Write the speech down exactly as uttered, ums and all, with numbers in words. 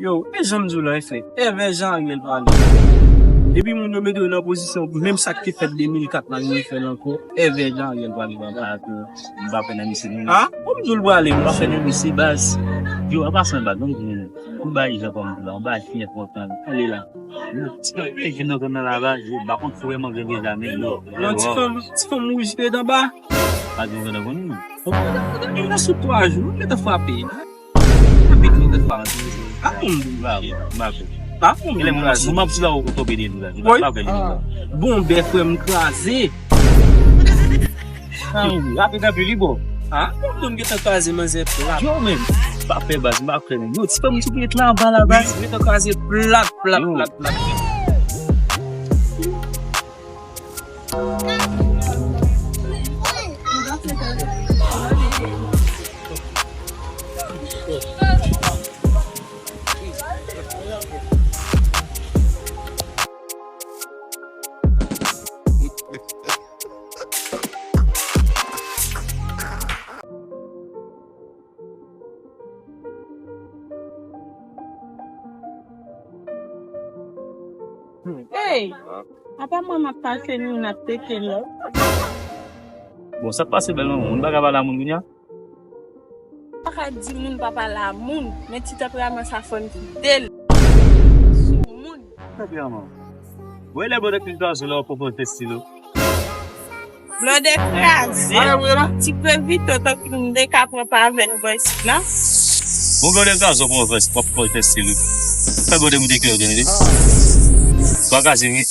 Yo, e jan m di w la, e fè. Èvè jan Ariel pale. Depi moun yo mete yo nan pozisyon, menm sa k te fèt de mil kat la, yo refè l ankò. Èvè jan Ariel pale, papa. M pa fè nan misye non. Ha? Kòm di w l prale, m pa fè nan misye baz. Yo, an pasan baz, non, pou bay jan kòm di la, an bay fiyè kontan. Ale la. Ti pa fè gen nan zòn nan la baz, yo, m pa konn si w wè m gen zanmi, yo. Non, ti fanm, ti fanm wouj ki ret anba. Pa gen zòn nan konnen. Yo la sou twa jou, yo te frape. Abit li te frape. Pa konn m pa konn. Pa konn m pa konn. Mwen ap di la ou tonbe de li la. Wi. Bon, bè frè m kraze. Rapid anpil, li bon. Ha? Bon, m gentan kraze manzè plat. Yo, men, pa fè baz, m pa fè, men. Yo, ti fanm sou pye la anba la, baz. Gentan kraze plat, plat, plat, plat. Hey! Apa mwen m ap pase nou n ap teke lòt? Bon, sa k pase bèl non, moun pa ka pale a moun kounye a? Pa ka di moun pa pale a moun, men ti tanperaman sa fò n kite l sou moun. Tanperaman. Wè lè bòdè ki gazo la ou poko tèste lo. Blòdè kraze. Ti krevito tankou m de ka pran pa avè l bò isit la. Bon blòdè kraze w pran vès w ap kòl tèste li. Fè blòdè moute kè w tande. Bwa kraze wi.